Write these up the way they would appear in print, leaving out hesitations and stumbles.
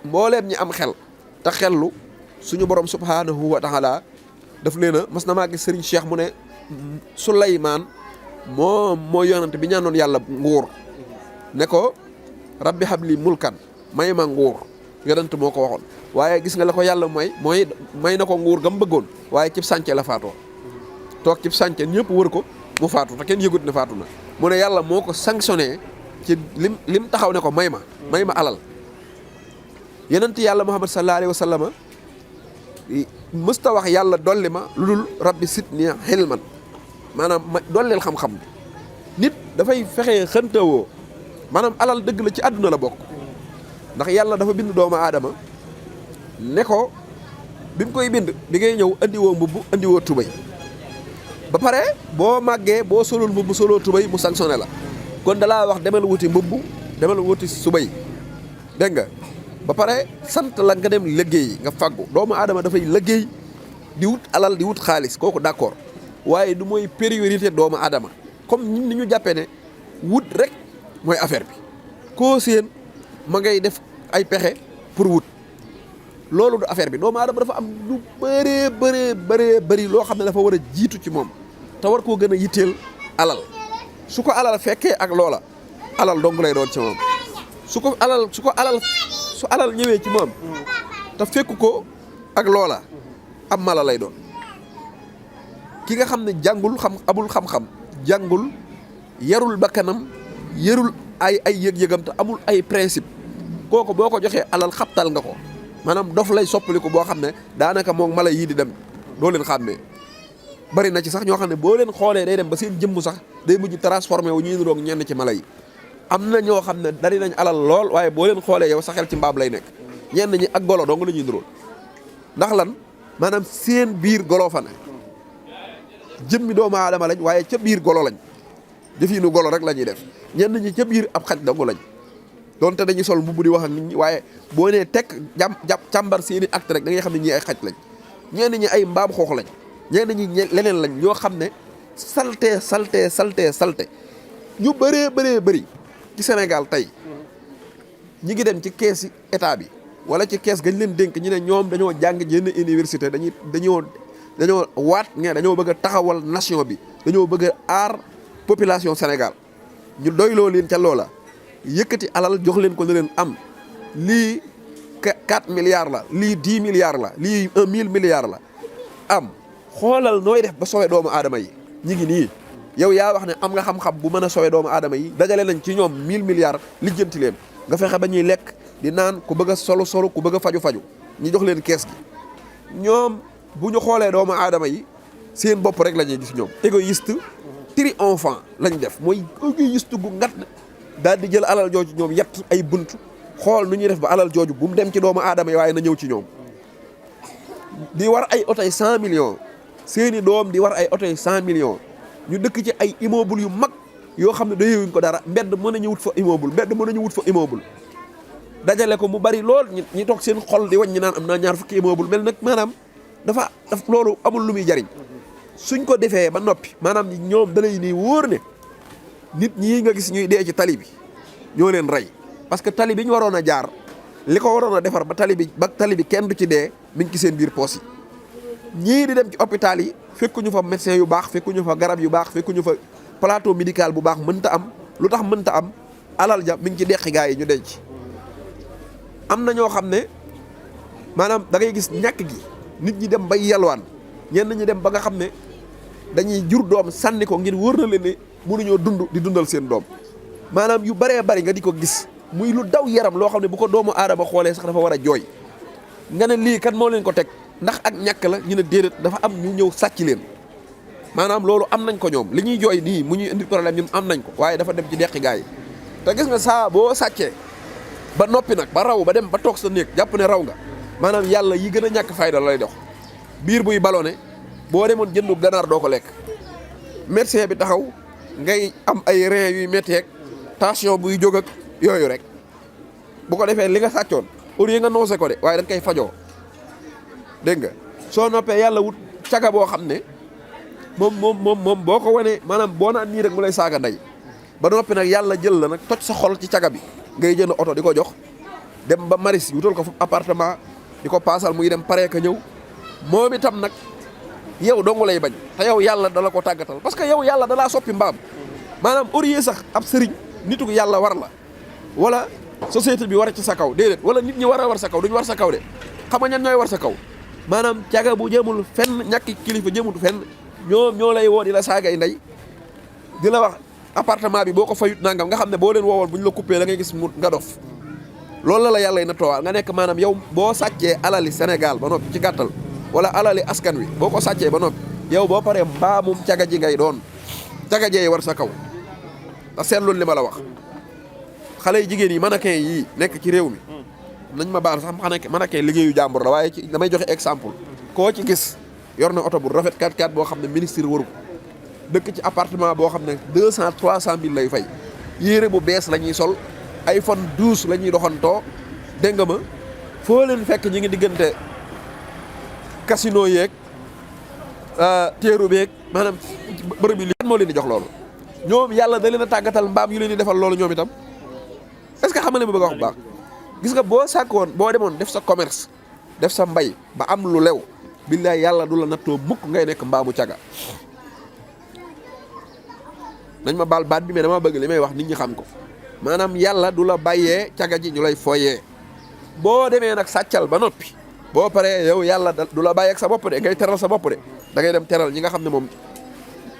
mbooleem ñi am xel te xellu suñu borom subhanahu wa taala daf leen a mas na maa gis Serigne Cheikh mu ne Souleymane moo yonante bi ñaanoon yàlla nguur ne ko rabbi habli mulkan may ma nguur yonante moo ko waxoon waaye gis nga la ko yàlla may na ko nguur gam bëggoon waaye cib sànce la faatoo toog cib sànce ñëpp wër ko mu faatu te kenn yëgut ne faatu na mu ne yàlla moo ko sanctionné ci lim taxaw ne ko may ma alal yonent yàlla Muhammad sallallahu alayhi wa sallam mësta wax yàlla dolli ma lu dul rabbi sidni hilman maanaam ma dolleel xam-xam bi nit dafay fexe xëntawoo maanaam alal dëgg la ci àdduna la bokk ndax yàlla dafa bind doomu aadama ne ko bi mu koy bind bi ngay ñëw andiwoo mbubb andiwoo tubay ba pare boo màggee boo solul mbubb soloo tubay mu sanctionné la kon dalaa wax demal wuti mbubb demal wuti subay dégg nga ba pare sant la nga dem liggéey nga faggu doomu aadama dafay liggéey di wut alal di wut xaalis kooku d'accord waaye du mooy priorité doomu aadama comme ñun ni ñu jàppee ne wut rek mooy affaire bi koo seen ma ngay def ay pexe pour wut loolu du affaire bi doomu aadama dafa am lu bëri loo xam ne dafa war a jiitu ci moom te war koo gën a yitteel alal su ko alal fekkee ak loola alal dong lay doon ci moom su alal ñëwee ci moom te fekku ko ak loola am mala lay doon ki nga xam ne amul xam-xam jàngul yarul bakkanam yarul ay yëg-yëgam te amul ay principe kooku boo ko joxee alal xabtal nga ko maanaam dof lay soppaliku boo xam ne daanaka moom mala yii di dem doo leen xàmmee bari na ci sax ñoo xam ne boo leen xoolee day dem ba seen jëmm sax day mujj transformé wu ñuy niroog ñenn ci mala yi am na ñoo xam ne dari nañ alal lool waaye boo leen xoolee yow sa xel ci mbaam lay nekk ñenn ñi ak golo dong la ñuy nirool ndax lan maanaam seen biir golo fa ne jëmmi doomu aadama lañ waaye ca biir golo lañ jëfiinu golo rek la ñuy def ñenn ñi ca biir ab xaj dong lañ donte dañuy sol mbubb di wax ak nit ñi waaye boo nee tekk càmbar seeni acte rek da ngay xam ne ñii ay xaj lañ ñenn ñi ay mbaam xoox lañ ñenn ñi leneen lañ ñoo xam ne salte ñu bëree bëri ci Sénégal tey ñi ngi dem ci keesi état bi wala ci kees gañ leen dénk ñu ne ñoom dañoo jàng yenn université dañoo waat ne dañoo bëgg a taxawal nation bi dañoo bëgg a aar population Sénégal ñu doyloo leen ca loola yëkkati alal jox leen ko ne leen am lii 4 milliards la lii 10 milliards la lii 1000 milliards la am xoolal nooy def ba sowe doomu aadama yi ñi ngi nii yow yaa wax ne am nga xam-xam bu mën a sowe doomu aadama yi dajale nañ ci ñoom 1000 milliards lijjanti leen nga fexe ba ñuy lekk di naan ku bëgg a solu ku bëgg a faju ñu jox leen kees gi ñoom bu ñu xoolee doomu aadama yi seen bopp rek la ñuy gis ñoom égoïste triomphant lañ def mooy égoïste gu ngat daal di jël alal jooju ñoom yett ay bunt xool nu ñuy def ba alal jooju bu mu dem ci doomu aadama yi waaye na ñëw ci ñoom di war ay oto yi 100 millions seeni doom di war ay oto yi 100 millions ñu dëkk ci ay immeuble yu mag yoo xam ne doyewuñ ko dara mbedd mën nañu wut fa immeuble dajale ko mu bari lool ñi toog seen xol di wañ ñi naan am naa ñaar fukki immeuble mel nag maanaam dafa loolu amul lu muy jariñ suñ ko defee ba noppi maanaam ñoom dalay nii wóor ne nit ñii nga gis ñuy dee ci tali bi ñoo leen rey parce que tali bi ñu waroon a jaar li ko waroon a defar ba tali bi kenn du ci dee mi ngi ci seen biir poos yi ñii di dem ci hôpital yi fekkuñu fa médecin yu baax fekkuñu fa garab yu baax fekkuñu fa plateau médical bu baax mënta am lu tax mënta am alal ja mi ngi ci deqi gaa yi ñu denc am na ñoo xam ne maanaam da ngay gis ñàkk gi nit ñi dem bay yalwaan ñenn ñi dem ba nga xam ne dañuy jur doom sànni ko ngir wóor na leen ne mënuñoo dund di dundal seen doom maanaam yu baree bari nga di ko gis muy lu daw yaram loo xam ne bu ko doomu aadama xoolee sax dafa war a jooy nga ne lii kan moo leen ko teg ndax ak ñàkk la ñu ne déedéet dafa am ñu ñëw sàcc leen maanaam loolu am nañ ko ñoom li ñuy jooy nii mu ñuy indi problème ñun am nañ ko waaye dafa dem ci deqi gaa yi te gis nga saa boo sàccee ba noppi nag ba raw ba dem ba toog sa néeg jàpp ne raw nga maanaam yàlla yi gën a ñàkk fayda lay dox biir buy ballonné boo demoon jëndu ganaar doo ko lekk médecin bi taxaw ngay am ay rein yuy métti ak tension buy jóg ak yooyu rek bu ko defee li nga sàccoon au lieu nga noose ko de waaye dañ koy fajoo dégg nga soo noppee yàlla wut caga boo xam ne moom boo ko wanee maanaam boo naan nii rek mu lay saaga ndey ba noppi nag yàlla jël la nag toj sa xol ci caga bi ngay jënd oto di ko jox dem ba maris wutal ko fu appartement di ko paasal muy dem paree ka ñëw moom itam nag yow dong lay bañ te yow yàlla dala ko tàggatal parce que yow yàlla dalaa soppi mbaam maanaam au lieu sax ab sëriñ nitu yàlla war la wala société bi war ci sa kaw déedéet wala nit ñi war a war sa kaw duñu war sa kaw de xam nga ñan ñooy war sa kaw maanaam caga bu jëmul fenn ñàkki kilifa jëmul fenn ñoo lay woo di la saagay ndey di la wax appartement bi boo ko fayut nangam nga xam ne boo leen woowoon bu ñu la coupé da ngay gis mu nga dof loolu la yàlla na toowaal nga nekk maanaam yow boo sàccee alali Sénégal ba noppi ci gàttal wala alali askan wi boo ko sàccee ba noppi yow boo paree mbaamum caga ji ngay doon caga jee war sa kaw te seetlu li ma la wax xale yu jigéen yi mannequin yii nekk ci réew mi nañ ma baal sax mannequin liggéeyu jàmbur la waaye ci damay joxe exemple koo ci gis yor na oto bu rafet 4x4 boo xam ne ministre waru ko dëkk ci appartement boo xam ne 200 300 mille lay fay yére bu bees la ñuy sol iPhone 12 la ñuy doxantoo dégg nga ma foo leen fekk ñi ngi diggante casino yeeg teeru beeg maanaam bërëb yi moo leen di jox loolu ñoom yàlla da leen a tàggatal mbaam yu leen di defal loolu ñoom itam est-ce que xam nga li ma bëgg a wax bu baax gis nga boo sàkkoon boo demoon def sa commerce def sa mbay ba am lu lew billaay yàlla du la nattoo mukk ngay nekk mbaamu caga nañ ma baal baat bi mais dama bëgg li may wax nit ñi xam ko maanaam yàlla du la bàyyee caga ji ñu lay foyee boo demee nag sàccal ba noppi boo paree yow yàlla du la bàyyeeg sa bopp de ngay teral sa bopp de da ngay dem teral ñi nga xam ne moom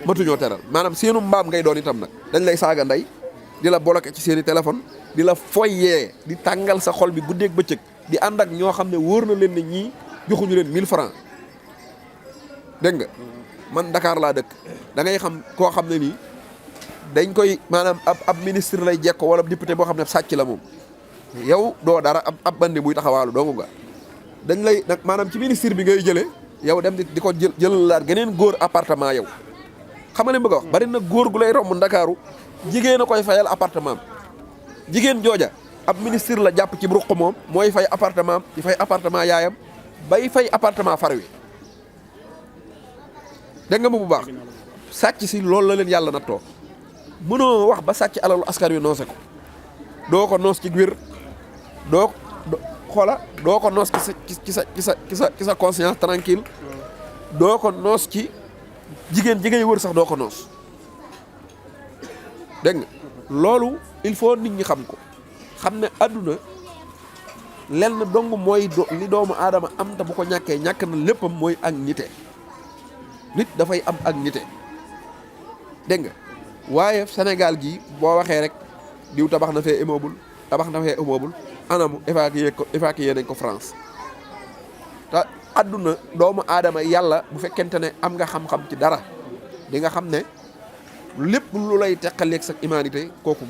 matuñoo teral maanaam seenu mbaam ngay doon itam nag dañ lay saaga ndey di la bloqué ci seeni téléphone di la foyee di tàngal sa xol bi guddeeg bëccëg di ànd ak ñoo xam ne wóor na leen ne ñii joxuñu leen 1000 francs dégg nga man Dakar laa dëkk da ngay xam koo xam ne nii dañ koy maanaam ab ministre lay jekko wala député boo xam ne sàcc la moom yow doo dara ab bandi buy taxawaalu doomu nga dañ lay nag maanaam ci ministre bi ngay jëlee yow dem di ko jël laat geneen góor appartement yow xam nga li bëgg a wax bari na góor gu lay romb Ndakaaru jigéen a koy fayal appartement jigéen jooja ab ministre la jàpp ci ruq moom mooy fay appartement di fay appartement yaayam bay fay appartement far wi dégg nga ma bu baax sàcc si loolu la leen yàlla nattoo mënoo wax ba sàcc alalu askan wi noose ko doo ko noos ci wér doo ko noos ci sa conscience tranquille doo ko noos ci jigéen ji ngay wër sax doo ko noos dégg nga loolu il faut nit ñi xam ko xam ne àdduna lenn dong mooy li doomu aadama am te bu ko ñàkkee ñàkk na léppam mooy ak nite nit dafay am ak nite dégg nga waaye Sénégal gi boo waxee rek diw tabax na fee immeuble anamu évacué nañ ko France te àdduna doomu aadama yàlla bu fekkente ne am nga xam-xam ci dara di nga xam ne lépp lu lay teqaleeg sa humanité kooku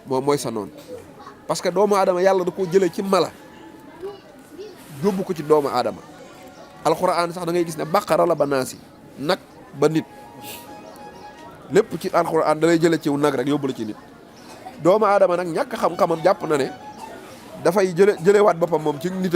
moom mooy sa noonu parce que doomu aadama yàlla da koo jëlee ci mala yóbbu ko ci doomu aadama alxuraan sax da ngay gis ne baqara la ba naasi nag ba nit lépp ci alxuraan da lay jëlee ci nag rek yóbbu la ci nit doomu aadama nag ñàkk xam-xamam jàpp na ne dafay jëlewaat boppam moom ci nit